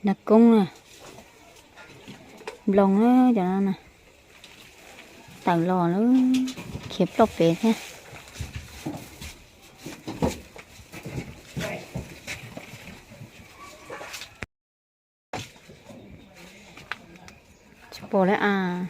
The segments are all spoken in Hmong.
Nas koob na, nploos na, cov no na, tawm los lawm, khiav ploj pem thiab. Tsis pom li as.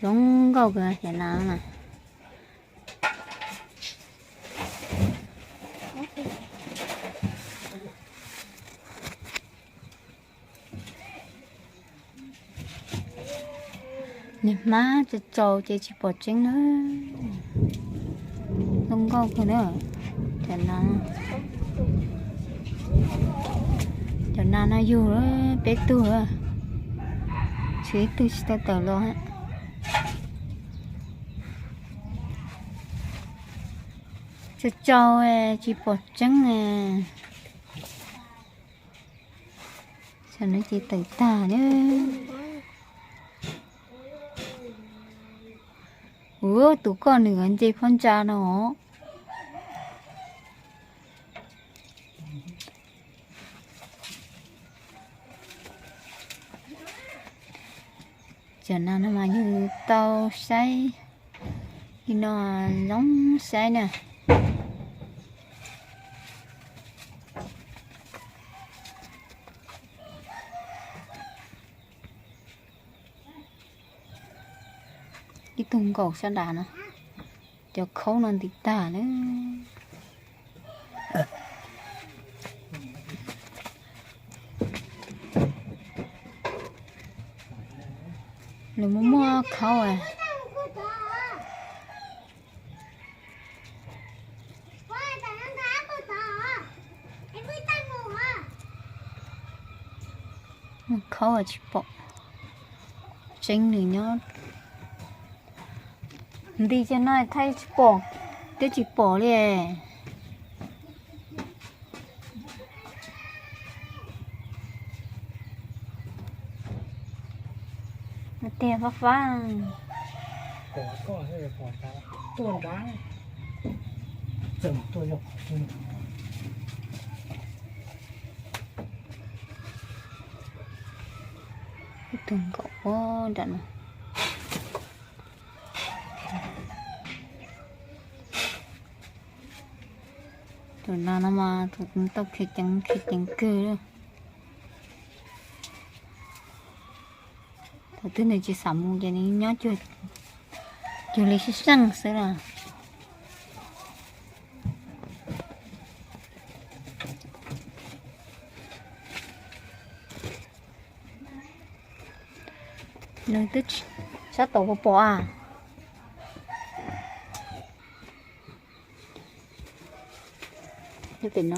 Zoo nkauj kawg cov nas na. Niag hmab tsaus tsaus ces tsis pom tseeb na. Zoo nkauj kawg na. Cov nas, cov nas no yug peb tug, tshuav ib tug tsis tau tawm los. Tsaus tsaus tsis pom tseeb. Tam no ces tawm tag na. Ua tus koj nws nce phab ntsa no. Cov nas no mas yug tau saib, li no zoo saib na. Ib tug nkaum sab nrad no, cov khaub no ntim tag na. Nws muaj muaj khaub. Khaub tsis pom tseeb nws nyob. Nti cov no thaij tsis pom, twb tsis pom li. Tiag fab fab. Ib tug nkaum nram no. Tus nas no mas tau khiav ceev khiav ceev kawg. Thaum twg nws tsis xav mus ces nws nyob cuag li sib seej xwb na. Nws twb sab tod puas pom a? Pem no.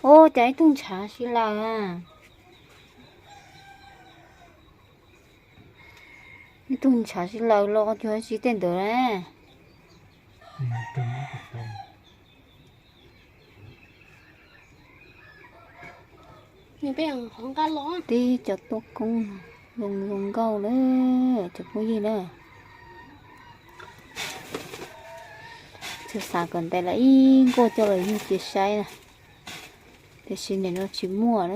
Ub, cas ib tug ntshav sib laws a. Ib tug ntshav sib laws los cuag tsis tej ntawd na. Tib cov tuaj koob zoo zoo nkauj lawm cov phooj ywg na. Txawm xav kom ntais los ib nkuaj coj los yug cia saib na. Tiam sis nim no tsis muaj,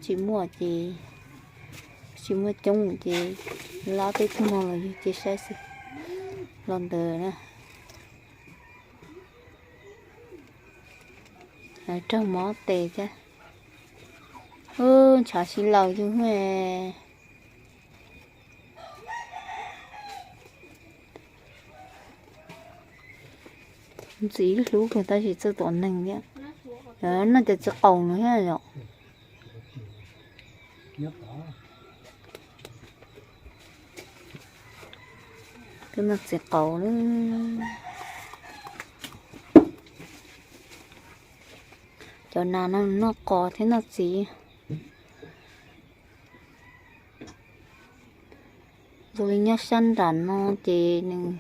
tsis muaj ces, tsis muaj coob ces lab tej tug no los yug cia saib xwb los ntawd na. Raug mob tes thiab. Ntshav sib laws yug. Ntxim hlub kawg tab sis txawj tom neeg thiab. Noj cov txiv qaus no thiab yom. Twb noj txiv qaus lawm. Cov nas no noj qos thiab noj txiv. Zoo li nyob sab nram no ces nws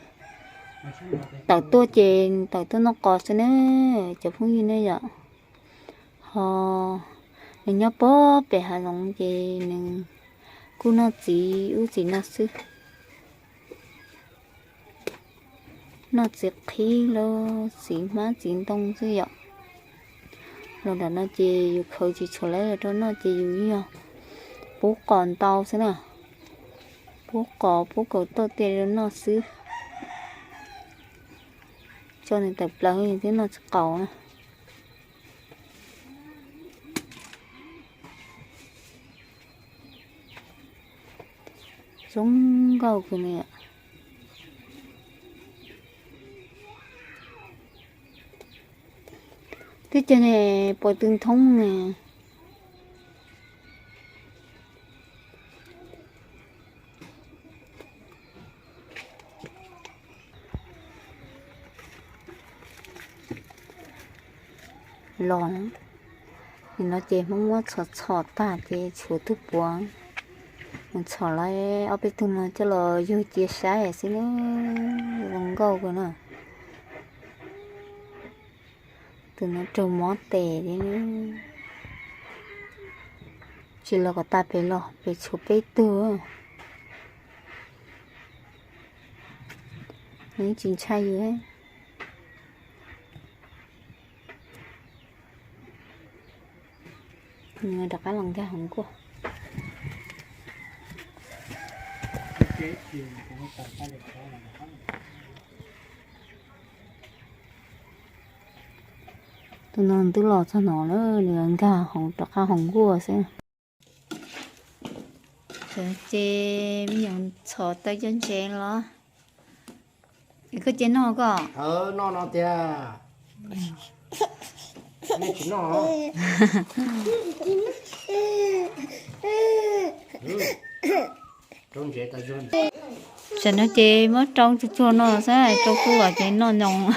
tawm tuaj ces nws tawm tuaj noj qos xwb na, cov phooj ywg ne yom. Ho nws nyob pog pem hav zoov ces nws kuj noj txiv ub txiv no xwb. Noj txiv qhib los txiv hmab txiv ntoo xwb yom. Los nram no ces yus khaws tsis tshua laib los rau noj ces yus yog pub qos ntau xwb na. Pub qos pub kaum toj tiaj rau noj xwb. Tso nws tawm plaws thiab noj tsis qaus na. Zoo nkauj kawg li. Twb cog ne, puas tw nthoob ne. Los, nim no ces Hmoob muab txhom txhom tag ces tshuav tug puav, txhom lawm ob peb tug no coj los yug cia saib xwb na. Zoo nkauj kawg na. Tus no raug mob tes li. Tsis los kom tas pem los pem tshuav peb tug. Nws tsis ntshai yus. Nws rov qab los nkag hauv nkuaj. Tus no twb los txog no lawm, nws nkag hauv rov qab hauv nkuaj xwb. Ces me nyuam txhom tau cov ntsev los. Koj cia noj koj. Noj no tiag. Nej tsis noj. Rau ntsev tas zog. Tam no ces muab rau tsuag tsuag no xwb, rau kub los ces noj nyoos.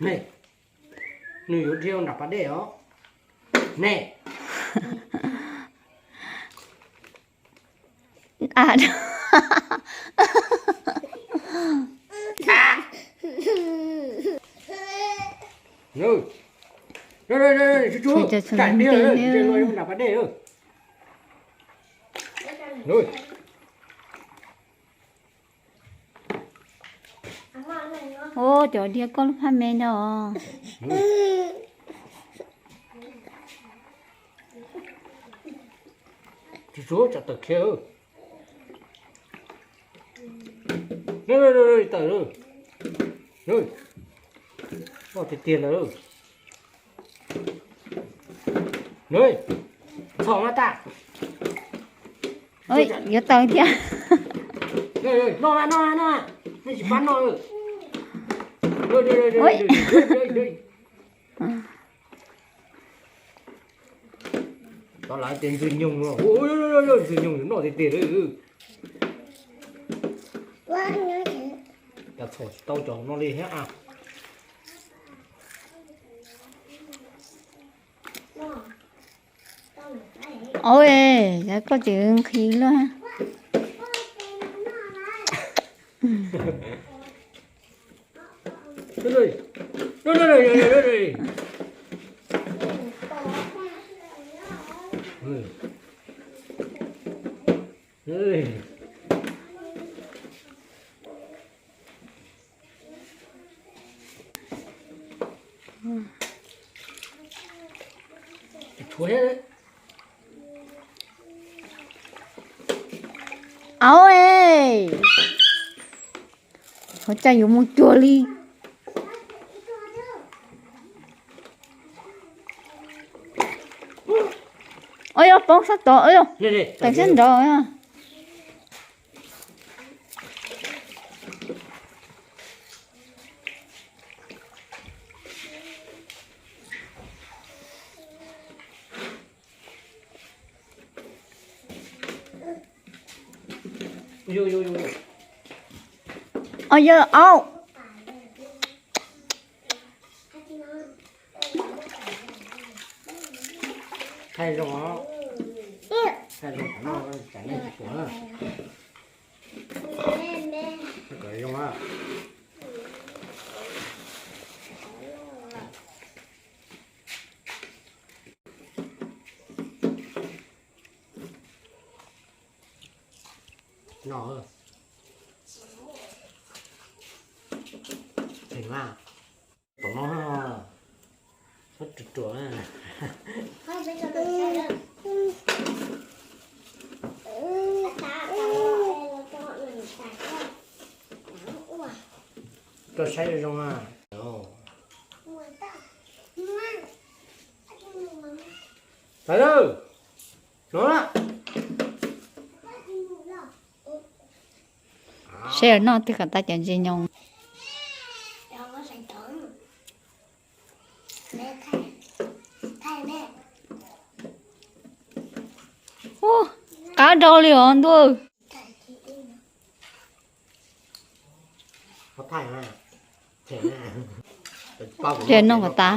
Ne, nws yuav dhia nram pas dej os. Ne. Tsuag tsuag nram pas dej. Ua cov dhia koj lub phab me no. Tsuag tsuag tsam tawm khiav. Tawm. Noj tiag tiag lawm. Txhom mas tas. Yuav tawm thiab. Noj mas, noj mas, noj mas. Nej tsis pab noj. Tau lawv tias ntxwg nyoog no, ntxwg nyoog noj tiag tiag. Cas txhom tsis tau cov no li thiab a. Ua, yog koj tseem nqhis luaj. Au, ua cas yuav mus cuag li. Ua yog poob sab tod, tawm sab nraud. Au, yog au. Thaij zoo os. Thaij zoo, tsam nej tsis pom na. Kom zoo a. No, pheej mas, tom no, ruam ruam. Rau saib zoo zoo na. Tawm lawm, no na. Saib noj twg kom tau cov ntses nyoos. Ub, qab dhau li os ntuj. Ces noj kom tas,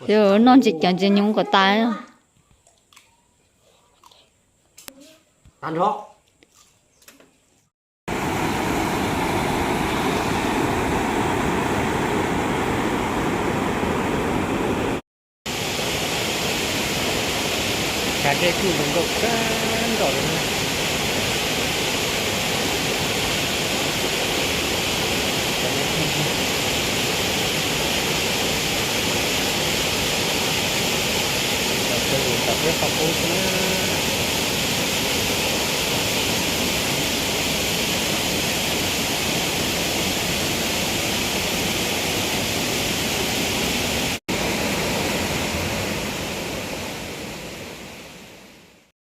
ces noj ntses cov ntses nyoos kom tas. Tshav dej kuj zoo nkauj kawg nkaus li na.